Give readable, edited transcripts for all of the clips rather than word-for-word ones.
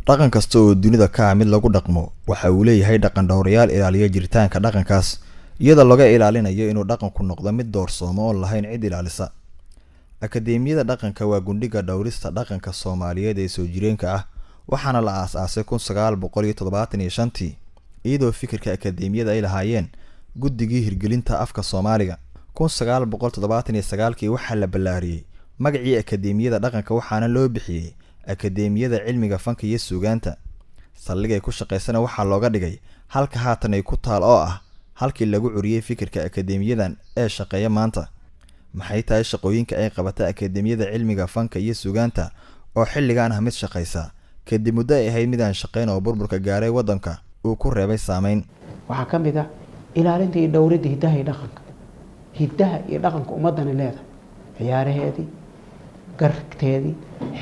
Dhaqan kasta oo dunida ka ah mid lagu dhaqmo waxa uu leeyahay dhaqan dhowrayaal ilaaliya jiritaanka dhaqankaas, iyadoo laga ilaalinayo inuu dhaqanku noqdo mid doorsoomo oon lahayn cid ilaalisa. Akadeemiyada dhaqanka waa gundhiga dhowrista dhaqanka Soomaaliyeed ee soo jireenka ah, waxaana la aas-aasay 1975-tii, iyadoo fikirka akadeemiyada ay lahaayeen guddigii hirgelinta afka Soomaaliga. 1979-kii waxaa la ballaariyey magacii akadeemiyada dhaqanka, waxaana loo bixiyey Akadeemiyada Cilmiga Fanka iyo Suugaanta. Saldhigay ku shaqaysana waxaa looga dhigay halka haatan ay ku taal, oo ah halkii lagu curiyey fikirka akadeemiyadan ee shaqeeya maanta. Maxay tahay shaqooyinka ay qabata Akadeemiyada Cilmiga Fanka iyo Suugaanta oo xilligan ah mid shaqaysa kadib muddo ay ahayd mid aan shaqayn oo burburka gaaray waddanka uu ku reebay saameyn? Waxaa ka mid ah ilaalinta iyo dhowridda hiddaha iyo dhaqanka, hiddaha iyo dhaqanka ummaddani leedahay, ciyaaraheedii, garteedii,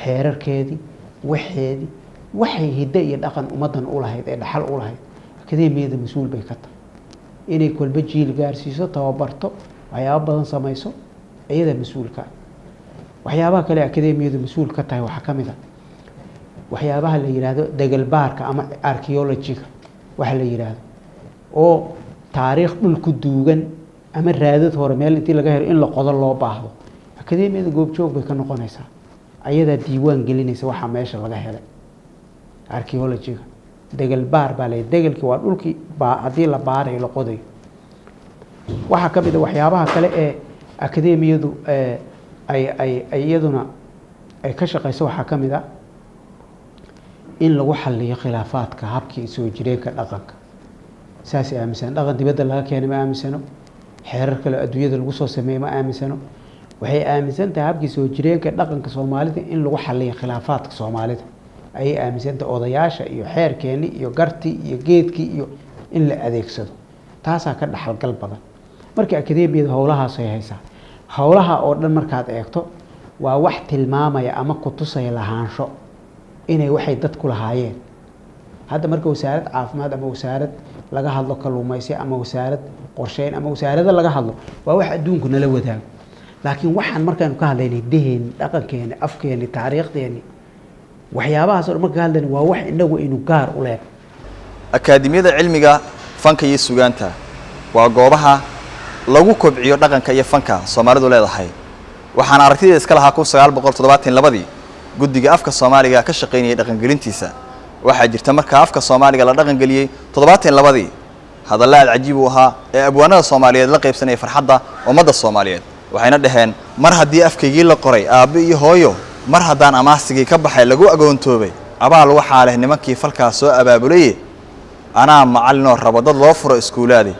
xeerarkeedii, waxeedii, waxay hiddo iyo dhaqan ummaddan u lahayd ee dhaxal u lahayd. Akadeemiyada mas-uul bay ka tahay inay kolba jiil gaarsiiso, tababarto, waxyaabo badan samayso, iyada mas-uulka ah. Waxyaabaha kale akadeemiyadu mas-uul ka tahay waxaa ka mid ah waxyaabaha la yidhaahdo degelbaarka ama archaeology-ga waxa la yidhaahdo, oo taariikh dhul ku duugan ama raadad hore meel intii laga helo in la qodo loo baahdo, akadeemiyada goobjoog bay ka noqonaysaa, ayadaa diiwaan gelinaysa waxaa meesha laga helay. Archaeology-ga, degelbaar baa la degelkii waa dhulkii baa haddii la baarayo, la qodayo. Waxaa ka mid a waxyaabaha kale ee akadeemiyadu ay iyaduna ay ka shaqeyso, waxaa ka mid a in lagu xaliyo khilaafaadka habkii soo jireenka dhaqanka. Saasay aaminsan. Dhaqan dibadda laga keenay ma aaminsano, xeerar kale adduunyada lagu soo sameeyey ma aaminsano. Waxay aaminsan tahay habkii soo jireenka dhaqanka Soomaalida in lagu xaliyo khilaafaadka Soomaalida ayay aaminsan tahay, odayaasha iyo xeerkeeni iyo gartii iyo geedkii iyo in la adeegsado, taasaa ka dhaxalgal badan. Marka akademiyada howlahaasay haysaa. Howlaha oo dhan markaad eegto, waa wax tilmaamaya ama kutusaya lahaansho inay waxay dadku lahaayeen. Hadda marka wasaarad caafimaad ama wasaarad laga hadlo kalluumaysi ama wasaarad qorsheyn ama wasaarado laga hadlo, waa wax adduunku nala wadaago. Laakiin waxaan markaynu ka hadlayna hidaheeni, dhaqankeeni, afkeeni, taariikhdeeni, waxyaabahaas o dhan marka ka hadlayna, waa wax inagu aynu gaar u leenahay. Akaademiyada Cilmiga Fanka iyo Sugaanta waa goobaha lagu kobciyo dhaqanka iyo fanka Soomaalidu leedahay, waxaana aragtida iska lahaa 1972-dii guddiga afka Soomaaliga ka shaqaynayay dhaqangelintiisa. Waxaa jirta markaa afka Soomaaliga la dhaqangeliyey 72-dii, hadalla aad cajiib u ahaa ee abwaanada Soomaaliyeed la qaybsanayay farxadda ummadda Soomaaliyeed. Waxayna dhaheen: "Mar haddii afkaygii la qoray, aabbe iyo hooyo, mar haddaan amaasigii ka baxay, lagu agoontoobay, abaal waxaa leh nimankii falkaas soo abaabulaye, anaa macallinoo rabo dad loo furo iskuulaadi."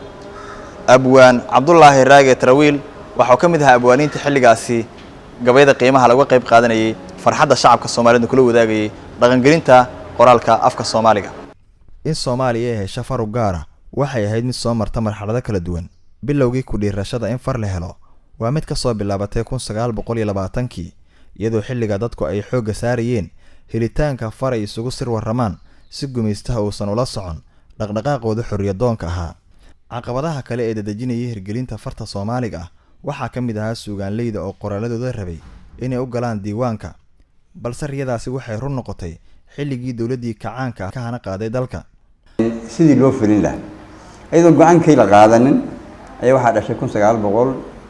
Abwaan Cabdulaahi Raage Tarawiil waxau ka mid ahaa abwaaniinta xilligaasi gabayada qiimaha laga qayb qaadanayay farxadda shacabka Soomaaliyedna kula wadaagayay dhaqangelinta qoraalka afka Soomaaliga. In Soomaaliya ay hesho far u gaara waxay ahayd mid soo marta marxalado kala duwan. Bilowgii ku dhiirashada in far la helo waa mid ka soo bilaabatay 1920-kii, iyadoo xilliga dadku ay xoogga saarayeen helitaanka far ay isugu sir warramaan si gumaystaha uusan ula socon dhaqdhaqaaqooda xorriyadoonka ahaa. Caqabadaha kale ee dadejinayay hirgelinta farta Soomaaliga ah waxaa ka mid ahaa suugaanleyda oo qoraaladooda rabay inay u galaan diiwaanka, balse riyadaasi waxay run noqotay xilligii dowladdii kacaanka ka hana qaaday dalka. Sidii loo fulin lahaa iyadoo go-aankii la qaadanin ayaa waxaa dhashay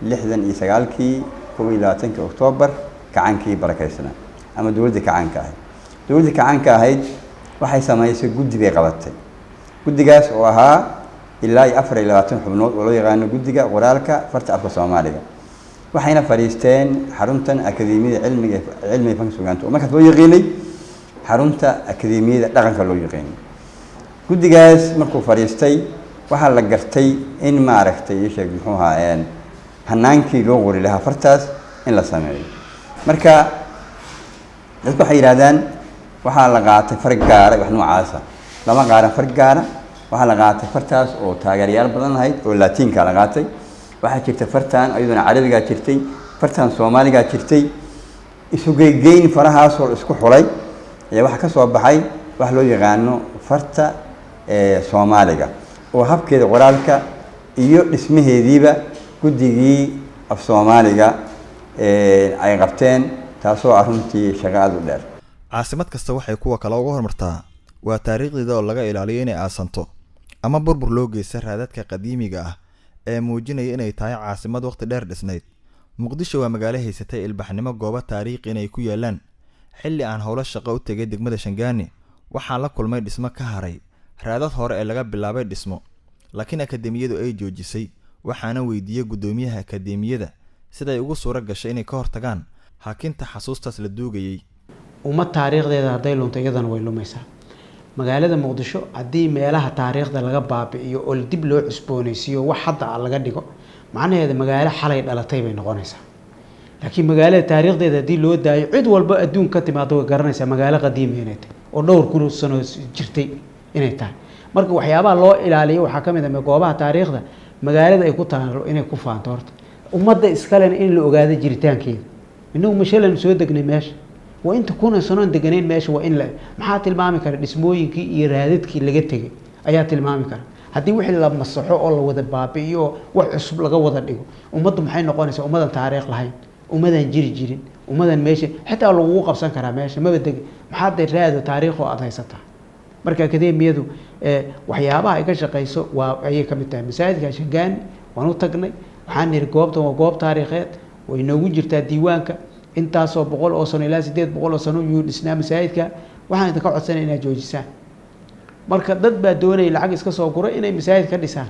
1969-kii, 21-kii Oktoobar, kacaankii barakaysnaa ama dowladdii kacaanka ahayd. Dowladdii kacaanka ahayd waxay samaysay guddi bay qabatay, guddigaas oo ahaa ilaa iyo 24 xubnood oo loo yaqaano guddiga qoraalka farta afka Soomaaliga. Waxayna fadhiisteen xaruntan Akademiyada Cilmiga Fanka Sugaanta, oo markaas loo yaqiinay xarunta Akademiyada Dhaqanka loo yaqiinay. Guddigaas markuu fadhiistay, waxaa la gartay in, maaragtay, ii sheeg, muxuu ahaa, hanaankii loo qori lahaa fartaas in la sameeyo. Marka dadku waxay yidhahdaan waxaa la qaatay far gaara, wax noocaasa. Lama qaaran far gaara. Waxaa la qaatay fartaas oo taageerayaal badan lahayd oo Laatiinka la qaatay. Waxaa jirta fartan iyaduna Carabigaa jirtay, fartan Soomaaligaa jirtay. Isu geygeyn farahaasoo isku xulay ayaa waxaa ka soo baxay wax loo yaqaano farta Soomaaliga, oo habkeeda qoraalka iyo dhismaheediiba guddigii af Soomaaliga ay qabteen, taasoo ah runtii shaqo aada u dheer. Caasimad kasta waxay kuwa kale uga hormartaa waa taariikhdeeda oo laga ilaaliyo inay aasanto ama burbur loo geysta raadadka qadiimiga ah ee muujinaya inay tahay caasimad waqti dheer dhisnayd. Muqdisho waa magaalo haysatay ilbaxnimo, goobo taariikhi inay ku yaalaan. Xilli aan howlo shaqo u tegay degmada Shangaani, waxaan la kulmay dhismo ka haray raadad hore ee laga bilaabay dhismo, laakiin akadeemiyadu ay joojisay. Waxaana weydiiyey guddoomiyaha akadeemiyada siday ugu suuro gashay inay ka hortagaan hakinta xasuustaas la duugayay. Ummad taariikhdeeda hadday lunto, iyadana way lumaysaa. Magaalada Muqdisho haddii meelaha taariikhda laga baabi'iyo oo dib loo cusboonaysiiyo, wax hadda laga dhigo, macnaheeda magaalo xalay dhalatay bay noqonaysaa. Laakiin magaalada taariikhdeeda haddii loo daayo, cid walba adduun ka timaado way garanaysaa magaalo qadiimi inay tahay oo dhowr kun sano jirtay inay tahay. Marka waxyaabaha loo ilaaliyo waxaa ka mid ah goobaha taariikhda magaalada ay ku taalo inay ku faanto. Horta ummadda iskalena in la ogaado jiritaankeeda. Inagu mashalan soo degnay meesha waa inta kuna sanoon deganayn meesha, waa in la maxaa tilmaami kara? Dhismooyinkii iyo raadadkii laga tegay ayaa tilmaami kara. Haddii wixii la masaxo oo la wada baabi'iyo oo wax cusub laga wada dhigo, ummaddu maxay noqonaysaa? Ummadan taariikh lahayn, ummadan jiri jirin, ummadan meesha xitaa lagugu qabsan karaa meesha maba degi. Maxaa de raado taariikh oo aada haysataa? Marka akadeemiyadu waxyaabaha ay ka shaqeyso waa ayay ka mid tahay. Masaajidka Shangaani waan u tagnay. Waxaan nidhi goobtan waa goob taariikheed, way noogu jirtaa diiwaanka, intaasoo 100 oo sano ilaa 800 oo sano yuu dhisnaa masaajidka. Waxaan idinka codsanay inaad joojisaan. Marka dad baa doonaya lacag iska soo guray inay masaajid ka dhisaan.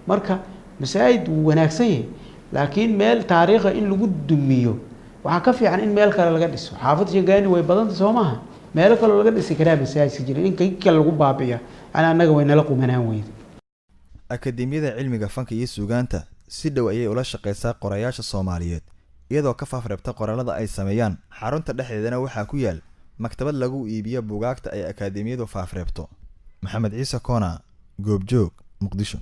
Marka masaajid wuu wanaagsan yahay, laakiin meel taariikha in lagu dumiyo waxaa ka fiican in meel kale laga dhiso. Xaafadda Shangaani way badanta, soo maaha? Meelo kaloo laga dhisi karaa masaajidka jira, in kale lagu baabi'iya yani annaga way nala qumanaan weyda. Akadeemiyada Cilmiga Fanka iyo Suugaanta si dhow ayay ula shaqeysaa qorayaasha Soomaaliyeed, iyadoo ka faafreebta qoraalada ay sameeyaan. Xarunta dhexdeedana waxaa ku yaal maktabad lagu iibiyo buugaagta ay akadeemiyadu faafreebto. Maxamed Ciise Koona, Goobjoog, Muqdisho.